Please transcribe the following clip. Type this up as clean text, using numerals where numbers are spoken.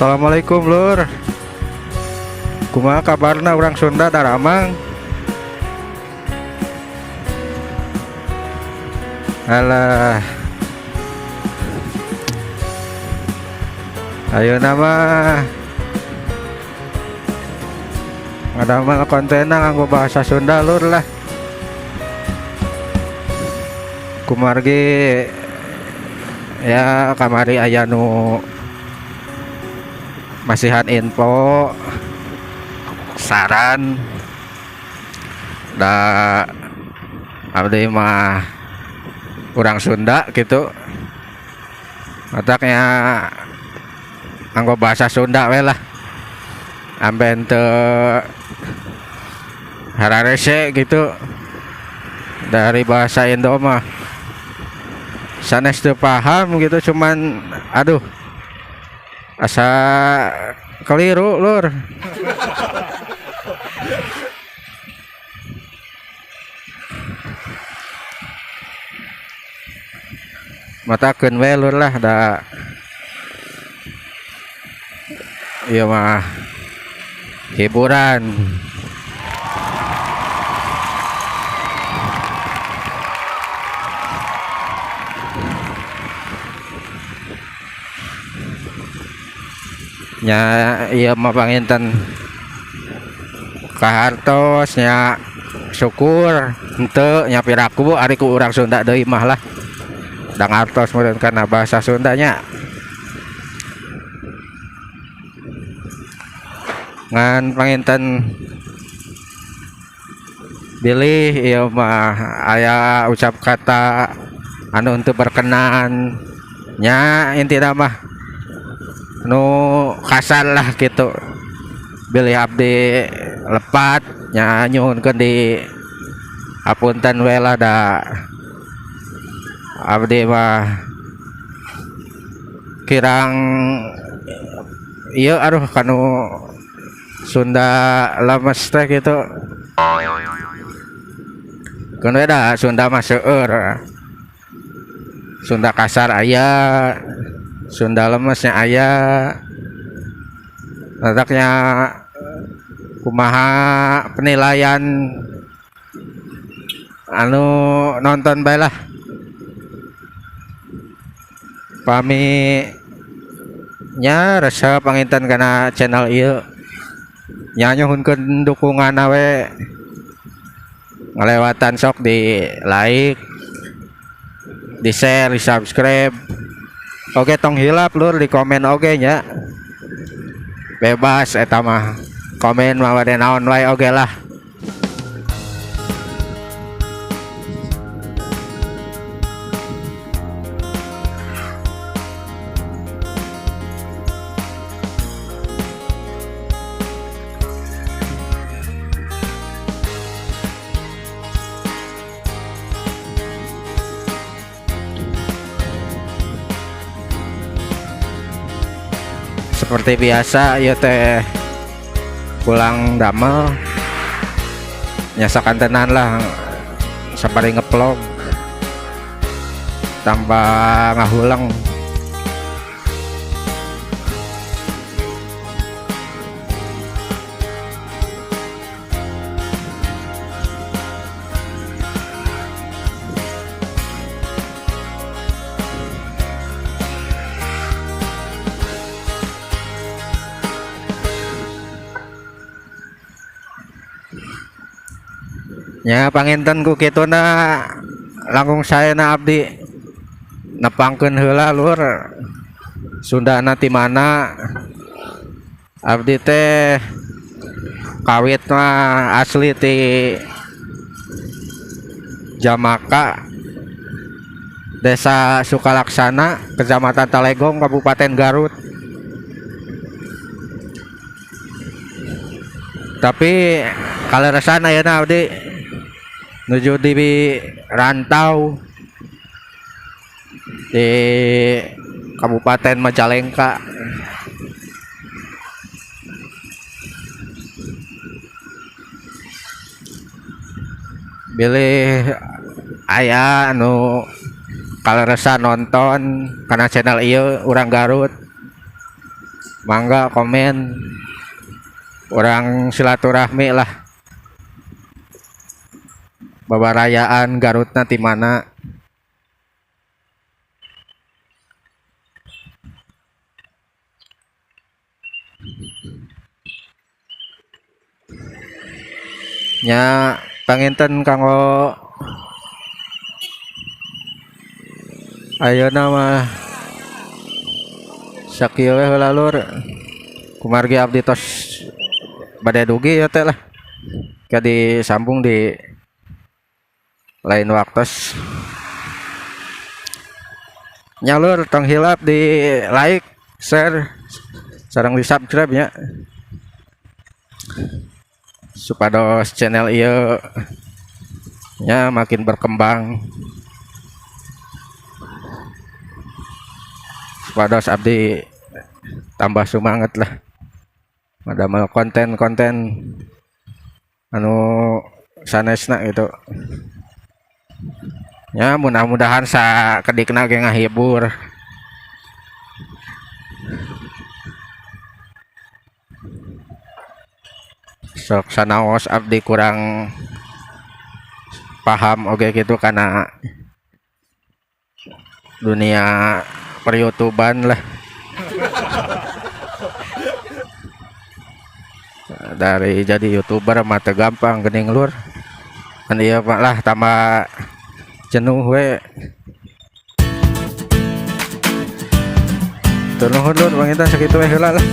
Assalamualaikum lur. Kumaha kabarna urang Sunda daramang? Alah. Ayeuna mah ngadamel kontenna nganggo bahasa Sunda lur lah. Kumargi ya kamari aya nu masihan info saran da abdi mah urang Sunda gitu, mataknya nganggo bahasa Sunda we lah, amben teu hararese gitu dari bahasa Indo mah sanes teu paham gitu, cuman aduh asa keliru lur. Matakeun we lur lah, da ieu mah hiburan. Nya ieu mah panginten kahartos nya syukur henteu nya piraku ari ku urang Sunda deui mah lah. Da ngartos meureun kana bahasa Sundanya. Ngan panginten bilih ieu mah aya ucap kata anu henteu berkenan nya, intina mah nu kasar lah gitu, bilih abdi lepat nya nyuhunkeun di hapunten we lah, da abdi mah kirang ieu aduh kanu Sunda lemes teh gitu. Keun we da Sunda mah seueur, Sunda kasar aya, Sunda lemesnya aya, letaknya kumaha penilaian anu nonton bae lah. Pami nya resep panginten kana channel ieu nya nyuhunkeun dukunganna we, ngalewatan sok di like, di share, di subscribe. Oke tong hilap lur di komen oge nya, bebas eta mah komen mah bade naon wae oge lah. Seperti biasa ieu teh pulang damel nyasakan tenan lah sabari ngevlog tambah ngahulang. Nya panginten ku kituna langkung saena abdi nepangkeun heula lur Sundana ti mana. Abdi teh kawit mah asli ti Jamaka, Desa Sukalaksana, Kecamatan Talegong, Kabupaten Garut. Tapi kaleresan ayeuna abdi nuju di rantau di Kabupaten Majalengka. Bilih aya anu kaleresan nonton kana channel ieu urang Garut. Mangga komen, urang silaturahmi lah. Babarayaan Garutna ti mana? Nya panginten kanggo ayeuna mah sakieu we heula lur. Kumargi abdi tos bade dugi ya teh lah. Ka disambung di lain waktos. Nya lur, tong hilap di like, share, sareng di subscribe nya. Supados channel ieu nya makin berkembang. Supados abdi tambah semangat lah madamel konten-konten anu sanesna gitu ya. Mudah-mudahan sakedikna ge ngahibur. Sok sanaos abdi kurang paham oge gitu karena dunia per-YouTubean lah. Dari jadi YouTuber mah teu gampang geuning lur. Kan ieu mah lah tambah jenuh we. Nuhun lur, panginten sakitu we heula lah.